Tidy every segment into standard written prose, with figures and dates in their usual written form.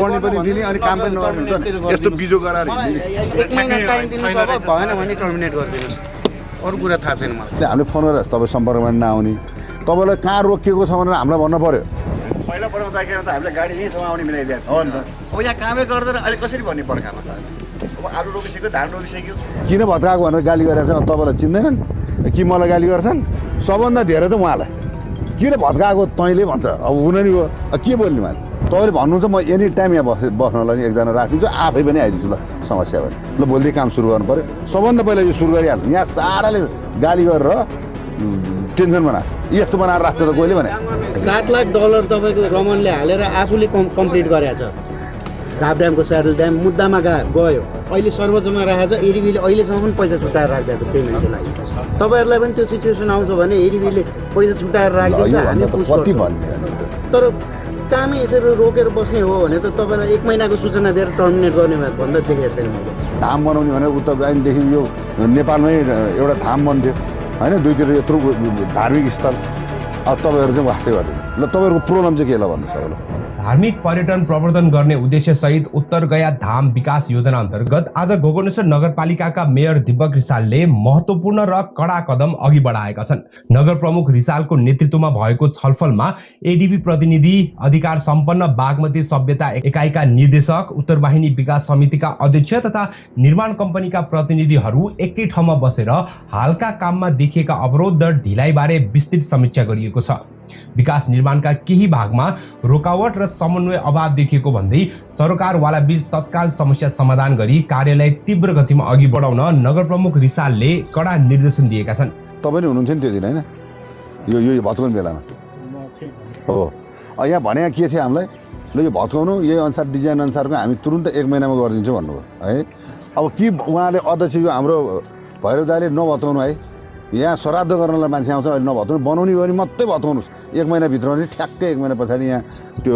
पढ्ने पनि दिने अनि काम पनि नगर्ने यस्तो बिजो गराएर एक महिना टाइम दिनुहोस् अब भएन भने टर्मिनेट गरिदिनुहोस् अरू कुरा थाहा छैन मलाई हामीले फोन गरेर तपाईँ सम्पर्कमा नआउने तपाईँलाई कहाँ रोकिएको छ भनेर हामीलाई भन्नु पर्यो पहिला पठाउँदाखेरि त हामीले गाडी यहीँसम्म आउने मिलाइदिएको हो नि त अब यहाँ कामै गर्दैन अहिले कसरी भन्ने पर्खामा त अब आलु रोपिसक्यो धान रोपिसक्यो किन भत्काएको भनेर गाली गरेर चाहिँ तपाईँलाई चिन्दैनन् कि मलाई गाली गर्छन् सबभन्दा धेरै त उहाँलाई किन भत्काएको तैँले भन्छ अब हुन नि हो के बोल्ने मैले तपाईँले भन्नुहुन्छ म एनी टाइम यहाँ बस्नलाई एकजना राखिदिन्छु आफै पनि आइदिन्छु ल समस्या भयो ल भोलिदेखि काम सुरु गर्नु पऱ्यो सबभन्दा पहिला यो सुरु गरिहाल्नु यहाँ साराले गाली गरेर टेन्सन बनाएको छ यस्तो बनाएर राख्छ त कोहीले भने $7 लाख तपाईँको रमनले हालेर आफूले कम्प्लिट गरेछ घाप ड्यामको स्याडल ड्याम मुद्दामा गयो अहिले सर्वोच्चमा राखेको छ एडिबीले अहिलेसम्म पनि पैसा छुट्याएर राखिदिएको छ पेमेन्टको लागि तपाईँहरूलाई पनि त्यो सिचुएसन आउँछ भने एडिबीले पैसा छुट्याएर राखिदिन्छ हामी पुस गर्छौँ तर कामै यसरी रोकेर बस्ने हो भने त तपाईँलाई 1 महिनाको सूचना दिएर टर्मिनेट गर्ने भन्दा देखेको छैन मैले धाम बनाउने भनेर उत्तरदायिदेखि यो नेपालमै एउटा धाम बन्थ्यो होइन दुईतिर यत्रो धार्मिक स्थल अब तपाईँहरू चाहिँ वास्तै गर्दैन ल तपाईँहरूको प्रोब्लम चाहिँ के ल भन्नुहोस् अब ल धार्मिक पर्यटन प्रवर्धन गर्ने उद्देश्य सहित उत्तर गया धाम विकास योजना अन्तर्गत आज गोकर्णेश्वर नगरपालिकाका मेयर दीपक रिसालले महत्त्वपूर्ण र कडा कदम अघि बढाएका छन्। नगर प्रमुख रिसालको नेतृत्वमा भएको छलफलमा एडिबी प्रतिनिधि, अधिकार सम्पन्न बागमती सभ्यता एकाइका निर्देशक, उत्तर वाहिनी विकास समितिका अध्यक्ष तथा निर्माण कम्पनीका प्रतिनिधिहरू एकै ठाउँमा बसेर हालका काममा देखिएका अवरोध र ढिलाइबारे विस्तृत समीक्षा गरिएको छ। विकास निर्माणका केही भागमा रोकावट र समन्वय अभाव देखिएको भन्दै सरकारवाला बीच तत्काल समस्या समाधान गरी कार्यलाई तीव्र गतिमा अघि बढाउन नगर प्रमुख रिसालले कडा निर्देशन दिएका छन्। तपाईँ नि हुनुहुन्थ्यो नि त्यो दिन होइन यो भत्काउने बेलामा हो यहाँ भने के थियो हामीलाई ल यो भत्काउनु यही अनुसार डिजाइन अनुसारको हामी तुरुन्त 1 महिनामा गरिदिन्छौँ भन्नुभयो है। अब के उहाँले अध्यक्ष हाम्रो भैरव दाइले नभत्काउनु है यहाँ श्राद्ध गर्नलाई मान्छे आउँछ अहिले नभत्काउनु बनाउने भने मात्रै भत्काउनुहोस् 1 महिनाभित्र चाहिँ ठ्याक्कै 1 महिना पछाडि यहाँ त्यो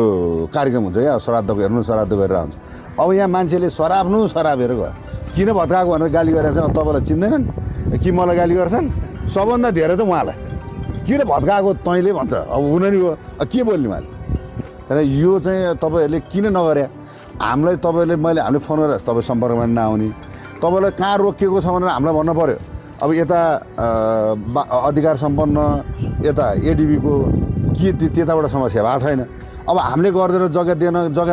कार्यक्रम हुन्छ क्या श्राद्धको हेर्नु श्राद्ध गरेर आउँछ। अब यहाँ मान्छेले सरापेर गयो किन भत्काएको भनेर गाली गरेर चाहिँ तपाईँलाई चिन्दैनन् कि मलाई गाली गर्छन् सबभन्दा धेरै त उहाँलाई किन भत्काएको तैँले भन्छ अब हुन नि हो के बोल्ने मैले र यो चाहिँ तपाईँहरूले किन नगरे हामीलाई तपाईँले हामीले फोन गरेर तपाईँ सम्पर्कमा नआउने तपाईँलाई कहाँ रोकिएको छ भनेर हामीलाई भन्नु पऱ्यो। अब यता अधिकार सम्पन्न यता एडिबीको के त्यताबाट समस्या भएको छैन। अब हामीले गर्दैन जग्गा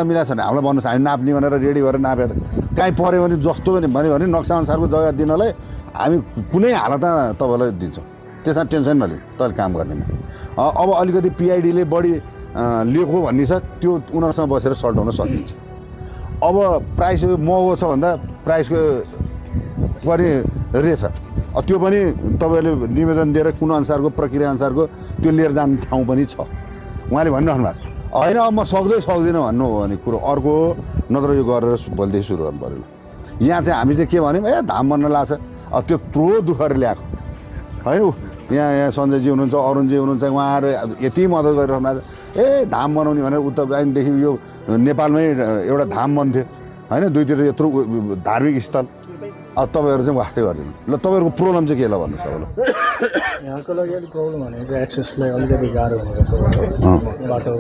मिलाएको छैन हामीलाई भन्नुहोस् हामी नाप्ने भनेर रेडी गरेर नापेर कहीँ पऱ्यो भने जस्तो पनि भन्यो भने नक्सा अनुसारको जग्गा दिनलाई हामी कुनै हालतमा तपाईँलाई दिन्छौँ त्यसमा टेन्सन नलिनु तपाईँले काम गर्नेमा। अब अलिकति पिआइडीले बढी लिएको भन्ने छ त्यो उनीहरूसँग बसेर सल्टाउन सकिन्छ। अब प्राइस महँगो छ भन्दा प्राइसको पनि रहेछ त्यो पनि तपाईँले निवेदन दिएर कुन अनुसारको प्रक्रिया अनुसारको त्यो लिएर जाने ठाउँ पनि छ उहाँले भनिरहनु भएको छ होइन। अब म सक्दिनँ भन्नु हो भने कुरो अर्को नत्र यो गरेर भोलिदेखि सुरु गर्नु पऱ्यो। यहाँ चाहिँ हामी चाहिँ के भन्यौँ धाम बन्न लाग्छ अब त्यो दुःखहरू ल्याएको होइन। यहाँ सञ्जयजी हुनुहुन्छ अरुणजी हुनुहुन्छ उहाँहरू यति मद्दत गरिरहनु भएको छ धाम बनाउने भनेर उत्तरदायिदेखि यो नेपालमै एउटा धाम बन्थ्यो होइन दुईतिर यत्रो धार्मिक स्थल अब तपाईँहरू चाहिँ वास्तै गरिदिनु ल तपाईँहरूको प्रोब्लम चाहिँ के ल भन्नुहोस् अब ल यहाँको लागि अलिक प्रब्लम भनेको चाहिँ एक्सेसलाई अलिकति गाह्रो भएको बाटो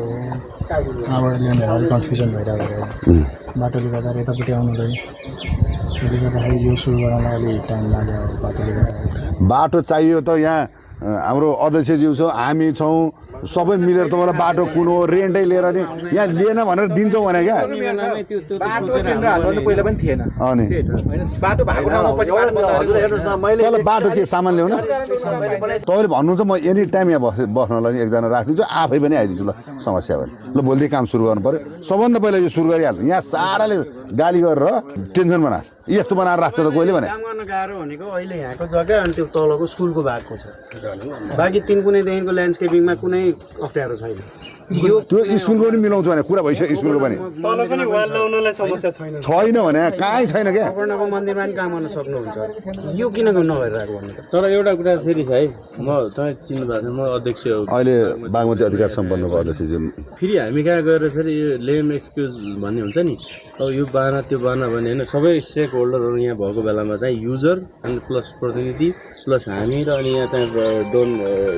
कहाँबाट ल्याउने अलिक कन्फ्युजन भइरहेको बाटोले गर्दा यतापट्टि आउनुलाई त्यसले गर्दाखेरि यो सुरु गर्नलाई अलिक टाइम लाग्यो बाटोले गर्दा। बाटो चाहियो त यहाँ हाम्रो अध्यक्षज्यू छ हामी छौँ सबै मिलेर तपाईँलाई बाटो कुन हो रेन्टै लिएर नि यहाँ लिएन भनेर दिन्छौँ भने क्या पहिला पनि थिएन अनि बाटो के सामान ल्याउन तपाईँले भन्नुहुन्छ म एनी टाइम यहाँ बस्नलाई एकजना राखिदिन्छु आफै पनि आइदिन्छु ल समस्या भयो ल भोलिदेखि काम सुरु गर्नु पऱ्यो। सबभन्दा पहिला यो सुरु गरिहाल्नु यहाँ साराले गाली गरेर टेन्सन बनाएको छ यस्तो बनाएर राख्छ त कोहीले भने काम गर्न गाह्रो भनेको अहिले यहाँको जग्गा अनि त्यो तलको स्कुलको भएको छ बाँकी 3 कुनैदेखिको ल्यान्डस्केपिङमा कुनै अप्ठ्यारो छैन। त्यो स्कुलको पनि मिलाउँछ भने कुरा भइसक्यो स्कुलको पनि छैन भने कहीँ छैन क्या कर्णको मन्दिरमा पनि काम गर्न सक्नुहुन्छ यो किन नभइरहेको भन्नु। तर एउटा कुरा फेरि छ है म तपाईँ चिन्नु भएको छ म अध्यक्ष हो अहिले बागमती अधिकार सम्पन्नको अध्यक्ष फेरि हामी कहाँ गएर फेरि यो लेम एक्सक्युज भन्ने हुन्छ नि अब यो बाना त्यो बाना भन्ने होइन सबै स्टेक होल्डरहरू यहाँ भएको बेलामा चाहिँ युजर अनि प्लस प्रतिनिधि प्लस हामी र अनि यहाँ चाहिँ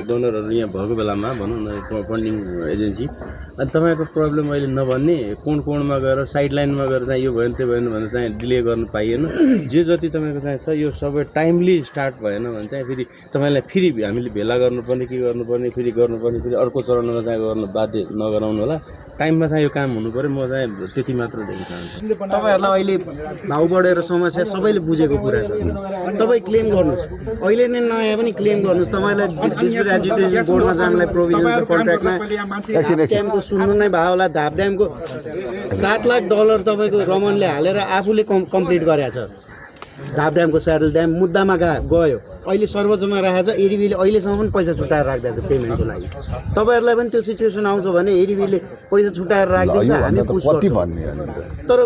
डोनरहरू यहाँ भएको बेलामा भनौँ न फन्डिङ एजेन्सी भनेपछि अनि तपाईँको प्रब्लम अहिले नभन्ने कोणमा गएर साइड लाइनमा गएर चाहिँ यो भएन त्यो भएन भनेर चाहिँ डिले गर्नु पाइएन जे जति तपाईँको चाहिँ छ यो सबै टाइमली स्टार्ट भएन भने चाहिँ फेरि तपाईँलाई फेरि हामीले भेला गर्नुपर्ने के गर्नुपर्ने फेरि फेरि अर्को चरणमा चाहिँ गर्न बाध्य नगराउनु होला टाइममा चाहिँ यो काम हुनु पऱ्यो म चाहिँ त्यति मात्र देख्न चाहन्छु तपाईँहरूलाई अहिले भाउ बढेर समस्या सबैले बुझेको कुरा छ तपाईँ क्लेम गर्नुहोस् अहिले नै नआए पनि क्लेम गर्नुहोस् तपाईँलाई डिस्प्युट एजुकेसन बोर्डमा जानलाई प्रोभिजन छ कन्ट्र्याक्टमा ड्यामको सुन्नु नै भयो होला धाप ड्यामको $7 लाख तपाईँको रमनले हालेर आफूले कम्प्लिट गरेछ धाप ड्यामको स्याडल ड्याम मुद्दामा गयो अहिले सर्वोच्चमा राखेको छ एडिबीले अहिलेसम्म पनि पैसा छुट्याएर राख्दैछ पेमेन्टको लागि तपाईँहरूलाई पनि त्यो सिचुएसन आउँछ भने एडिबीले पैसा छुट्याएर राखिदिन्छ हामी पुस गर्छौँ तर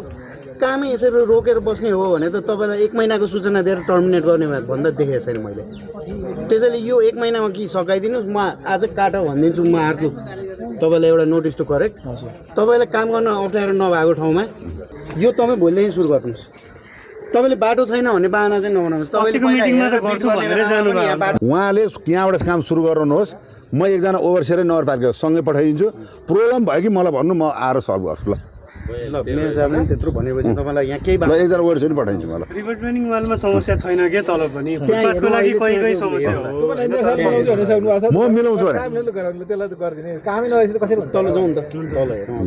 कामै यसरी रोकेर बस्ने हो भने त तपाईँलाई 1 महिनाको सूचना दिएर टर्मिनेट गर्ने भन्दा देखेको छैन मैले त्यसैले यो 1 महिनामा कि सकाइदिनुहोस् म आज काट भनिदिन्छु म अर्को तपाईँलाई एउटा नोटिस टु करेक्ट तपाईँलाई काम गर्न अप्ठ्यारो नभएको ठाउँमा यो तपाईँ भोलिदेखि सुरु गर्नुहोस् तपाईँले बाटो छैन भन्ने बाहना चाहिँ नबनाउनुहोस् उहाँले यहाँबाट काम सुरु गर्नुहोस् म एकजना ओभरसियरै नगरपालिका सँगै पठाइदिन्छु प्रब्लम भयो कि मलाई भन्नु म आएर सल्भ गर्छु ल मेयर साहबले त्यत्रो भनेपछि तपाईँलाई यहाँ केही ल एकजना ओभरसियर पनि पठाइदिन्छु मलाई रिभर ट्रेनिङ वालमा समस्या छैन के तल पनि फुटपाथको लागि कहीँ समस्या हो म मिलाउँछु भने तल जाउँ न त तल हेरौँ